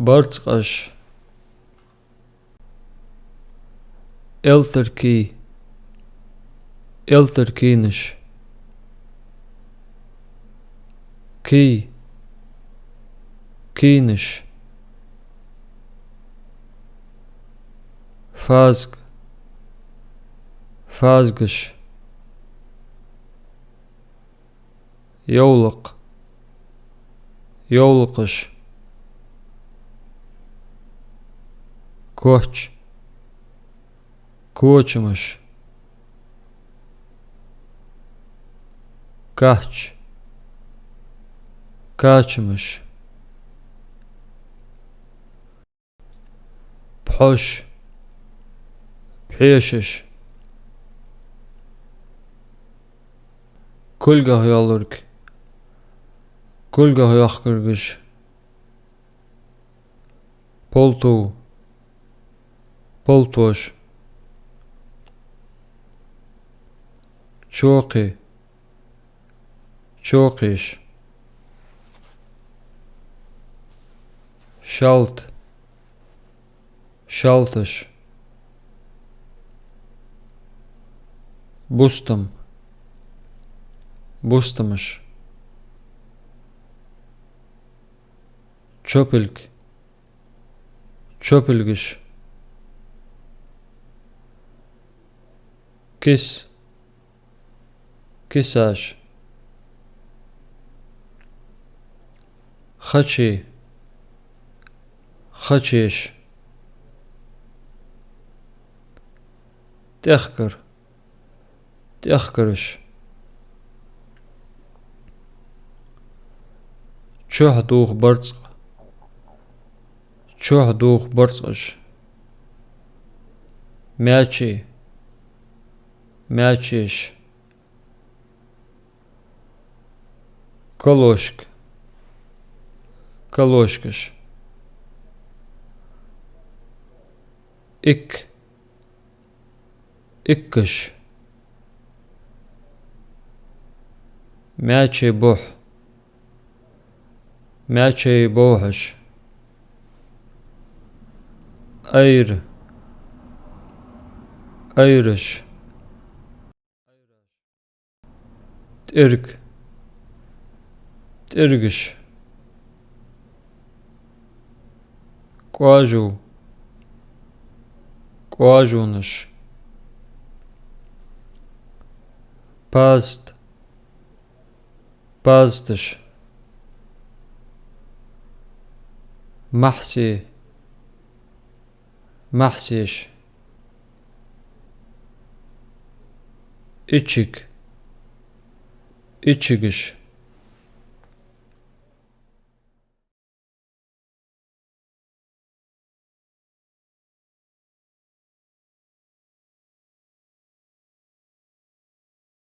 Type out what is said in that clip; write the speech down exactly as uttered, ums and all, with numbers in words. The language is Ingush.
БарцкъӀаш. Элтара кий. Элтара кийнаш. Кий. Кийнаш. Фазкъа. Фазкъаш. Йовлакх. Йовлакхаш. Коч. Кочамаш. Кач. Качамаш. Пхьош. Пхьешаш. Кулгах йоалларг. Кулгах йоахкаргаш. Полтув. Полтош. Чокхи. Чокхеш. Шалта. Шалташ. Бустам. Бустамаш. Чопилг. Чопилгаш. Кис. Кисаш. Хачи. Хачеш. ТӀехкар. ТӀехкараш. Чухь дувха барцкъа. Чухь дувха барцкъаш. Маьчи. Маьчеш. Калошка. Калошкаш. Ик. Иккаш. Маьчей бухь. Маьчей бовхьаш. Айра. Айраш. ТӀирг. ТӀиргаш. КӀоажув. КӀоажунаш. Пазта. Пазташ. Маьхьсий. Маьхьсеш. Ичиг. Ичигаш.